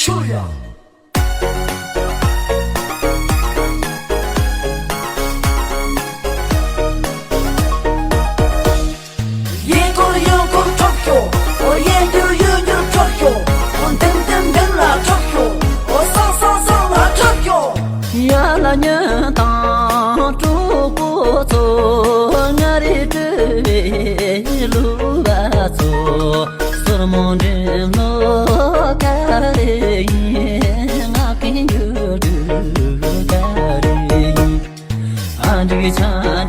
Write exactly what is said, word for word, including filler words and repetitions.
ཆུ་ཡ། ཡེ་འཁོར་ཡང་འཁོར་འཁྲབ་ཤོག་འོ་ཡེ་འགྱུར་ཡུལ་འགྱུར་འཁྲབ་ཤོག་འོ་འདེམ་འདེམ་འདེམ་ལ་འཁྲབ་ཤོག་འོ་སང་སང་སང་ལ་འཁྲབ་ཤོག་ཡ་ལ་ཉོན་དང་གྲོགས་པོ་ཚོ། ང་རེ་སྤྲུལ་བའི་གླུ་བ་ཚོ། སོར་མོ་འགྲེམས་ལོ་ག་རེ་ཡིན། ང་གིན་རྒྱུ་དུ་ག་རེ་ཡིན། ཨ་འགྲིག་ཆ་